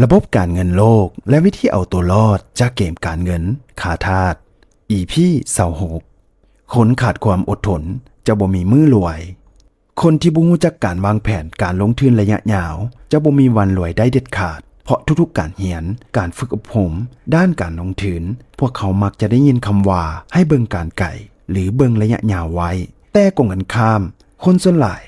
ລະບົບການເງິນໂລກ ແລະ ວິທີເອົາຕົວລອດຈາກເກມການເງິນຂ້າທາດ ອີພີ ຊາວຫົກ ຄົນຂາດຄວາມອົດທົນຈະບໍ່ມີມື້ລວຍ. ຄົນທີ່ບໍ່ຮູ້ຈັກການວາງແຜນການລົງທຶນໄລຍະຍາວ ຈະບໍ່ມີວັນລວຍໄດ້ເດັດຂາດ, ເພາະທຸກໆການຮຽນ, ການຝຶກອົບຮົມດ້ານການລົງທຶນ, ພວກເຂົາມັກຈະໄດ້ຍິນຄຳວ່າ ໃຫ້ເບິ່ງການໄກ ຫຼື ເບິ່ງໄລຍະຍາວໄວ້. ແຕ່ກົງກັນຂ້າມ, ຄົນສ່ວນຫຼາຍ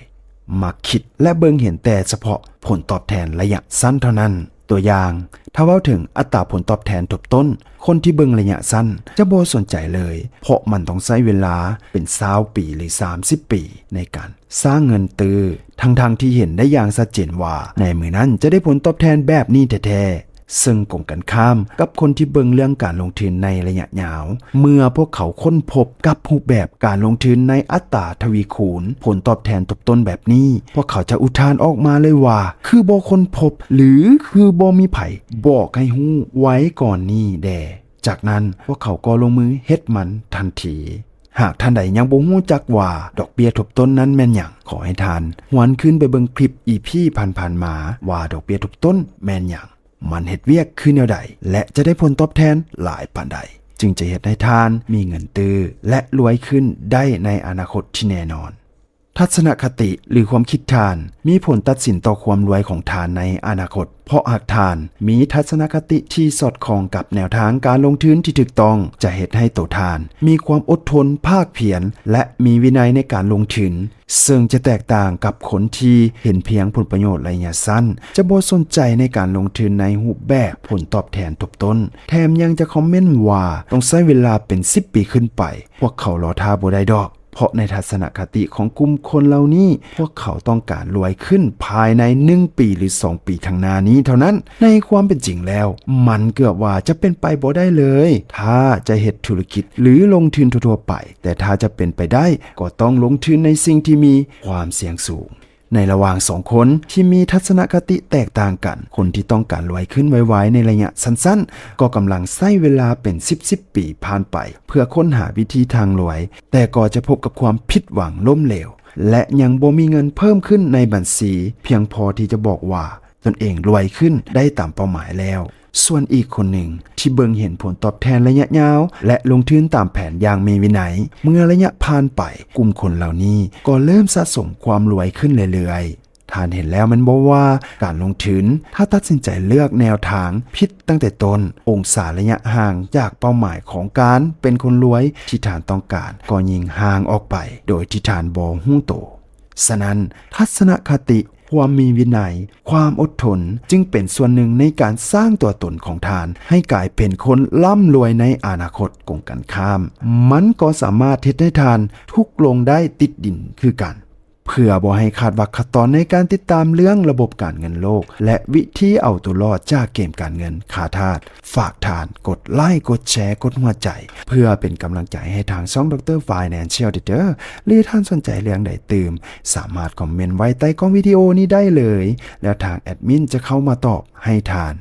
ມັກຄິດ ແລະ ເບິ່ງເຫັນແຕ່ສະເພາະຜົນຕອບແທນໄລຍະສັ້ນເທົ່ານັ້ນ. ຕົວຢ່າງ, ຖ້າເວົ້າເຖິງອັດຕາຜົນຕອບແທນທົບຕົ້ນ, ຄົນທີ່ເບິ່ງໄລຍະສັ້ນຈະບໍ່ສົນໃຈເລີຍ, ເພາະມັນຕ້ອງໃຊ້ເວລາເປັນຊາວປີ ຫຼື ສາມສິບປີ ໃນການສ້າງເງິນຕື້, ທັງໆທີ່ເຫັນໄດ້ຢ່າງຊັດເຈນວ່າ ໃນມື້ນັ້ນຈະໄດ້ຜົນຕອບແທນແບບນີ້ແທ້ໆ. ເຊິ່ງກົງກັນຂ້າມກັບຄົນທີ່ເບິ່ງເລື່ອງການລົງທຶນໃນໄລຍະຍາວ, ເມື່ອພວກເຂົາຄົ້ນພົບກັບຮູບແບບການລົງທຶນໃນອັດຕາທະວີຄູນຜົນຕອບແທນທົບຕົ້ນແບບນີ້, ພວກເຂົາຈະອຸທານອອກມາເລີຍວ່າ ຄືບໍ່ຄົ້ນພົບ ຫຼື ຄືບໍ່ມີໃຜບອກໃຫ້ຮູ້ໄວ້ກ່ອນນີ້ແດ່. ຈາກນັ້ນ, ພວກເຂົາກໍລົງມືເຮັດມັນທັນທີ. ຫາກທ່ານໃດຍັງບໍ່ຮູ້ຈັກວ່າດອກເບ້ຍທົບຕົ້ນນັ້ນແມ່ນຫຍັງ, ຂໍໃຫ້ທ່ານຫວນຄືນໄປເບິ່ງຄລິບ ອີພີ ຜ່ານໆມາ ວ່າດອກເບ້ຍທົບຕົ້ນແມ່ນຫຍັງ, ມັນເຮັດວຽກຄືແນວໃດ ແລະ ຈະໄດ້ຜົນຕອບແທນຫຼາຍປານໃດ, ຈຶ່ງຈະເຮັດໃຫ້ທ່ານມີເງິນຕື້ ແລະ ລວຍຂຶ້ນໄດ້ໃນອະນາຄົດທີ່ແນ່ນອນ. ທັດສະນະຄະຕິ ຫຼື ຄວາມຄິດທ່ານ ມີຜົນຕັດສິນຕໍ່ຄວາມລວຍຂອງທ່ານໃນອະນາຄົດ, ເພາະຫາກທ່ານມີທັດສະນະຄະຕິທີ່ສອດຄ່ອງກັບແນວທາງການລົງທຶນທີ່ຖືກຕ້ອງ, ຈະເຮັດໃຫ້ໂຕທ່ານມີຄວາມອົດທົນ, ພາກພຽນ ແລະ ມີວິໄນໃນການລົງທຶນ, ເຊິ່ງຈະແຕກຕ່າງກັບຄົນທີ່ເຫັນພຽງຜົນປະໂຫຍດໄລຍະສັ້ນ, ຈະບໍ່ສົນໃຈໃນການລົງທຶນໃນຮູບແບບຜົນຕອບແທນທົບຕົ້ນ, ແຖມຍັງຈະຄອມເມັນວ່າ ຕ້ອງໃຊ້ເວລາເປັນສິບປີຂຶ້ນໄປ, ພວກເຂົາລໍຖ້າບໍ່ໄດ້ດອກ. ເພາະໃນທັດສະນະຄະຕິຂອງກຸ່ມຄົນເຫຼົ່ານີ້, ພວກເຂົາຕ້ອງການລວຍຂຶ້ນພາຍໃນໜຶ່ງປີ ຫຼື ສອງປີຂ້າງໜ້ານີ້ເທົ່ານັ້ນ. ໃນຄວາມເປັນຈິງແລ້ວ, ມັນເກືອບວ່າຈະເປັນໄປບໍ່ໄດ້ເລີຍ ຖ້າຈະເຮັດທຸລະກິດ ຫຼື ລົງທຶນທົ່ວໆໄປ, ແຕ່ຖ້າຈະເປັນໄປໄດ້, ກໍຕ້ອງລົງທຶນໃນສິ່ງທີ່ມີຄວາມສ່ຽງສູງ. ໃນລະຫວ່າງສອງຄົນທີ່ມີທັດສະນະຄະຕິແຕກຕ່າງກັນ, ຄົນທີ່ຕ້ອງການລວຍຂຶ້ນໄວໆໃນໄລຍະສັ້ນໆ ກໍກຳລັງໃຊ້ເວລາເປັນສິບໆປີຜ່ານໄປ ເພື່ອຄົ້ນຫາວິທີທາງລວຍ, ແຕ່ກໍຈະພົບກັບຄວາມຜິດຫວັງລົ້ມເຫຼວ ແລະ ຍັງບໍ່ມີເງິນເພີ່ມຂຶ້ນໃນບັນຊີພຽງພໍທີ່ຈະບອກວ່າຕົນເອງລວຍຂຶ້ນໄດ້ຕາມເປົ້າໝາຍແລ້ວ. ສ່ວນອີກຄົນໜຶ່ງທີ່ເບິ່ງເຫັນຜົນຕອບແທນໄລຍະຍາວ ແລະ ລົງທຶນຕາມແຜນຢ່າງມີວິໄນ, ເມື່ອໄລຍະຜ່ານໄປ, ກຸ່ມຄົນເຫຼົ່ານີ້ກໍເລີ່ມສະສົມຄວາມລວຍຂຶ້ນເລື້ອຍໆ. ທ່ານເຫັນແລ້ວແມ່ນບໍ່ວ່າ ການລົງທຶນ, ຖ້າຕັດສິນໃຈເລືອກແນວທາງຜິດຕັ້ງແຕ່ຕົ້ນ, ອົງສາໄລຍະຫ່າງຈາກເປົ້າໝາຍຂອງການເປັນຄົນລວຍທີ່ທ່ານຕ້ອງການ ກໍຍິ່ງຫ່າງອອກໄປໂດຍທີ່ທ່ານບໍ່ຮູ້ໂຕ. ສະນັ້ນ, ທັດສະນະຄະຕິ, ຄວາມມີວິໄນ, ຄວາມອົດທົນ ຈຶ່ງເປັນສ່ວນໜຶ່ງໃນການສ້າງຕົວຕົນຂອງທ່ານໃຫ້ກາຍເປັນຄົນລ່ຳລວຍໃນອະນາຄົດ. ກົງກັນຂ້າມ, ມັນກໍສາມາດເຮັດໃຫ້ທ່ານທຸກລົງໄດ້ຕິດດິນຄືກັນ. ເພື່ອບໍ່ໃຫ້ຂາດວັກຂັ້ນຕອນໃນການຕິດຕາມເລື່ອງລະບົບການເງິນໂລກ ແລະ ວິທີເອົາຕົວລອດຈາກເກມການເງິນຂ້າທາດ, ຝາກທ່ານກົດໄລ, ກົດແຊ, ກົດຫົວໃຈ ເພື່ອເປັນກຳລັງໃຈໃຫ້ທາງຊ່ອງ Doctor Financial Trader. ຫຼື ທ່ານສົນໃຈເລື່ອງໃດຕື່ມ, ສາມາດຄອມເມັນໄວ້ໃຕ້ກ້ອງວິດີໂອນີ້ໄດ້ເລີຍ, ແລ້ວທາງແອດມິນຈະເຂົ້າມາຕອບໃຫ້ທ່ານ.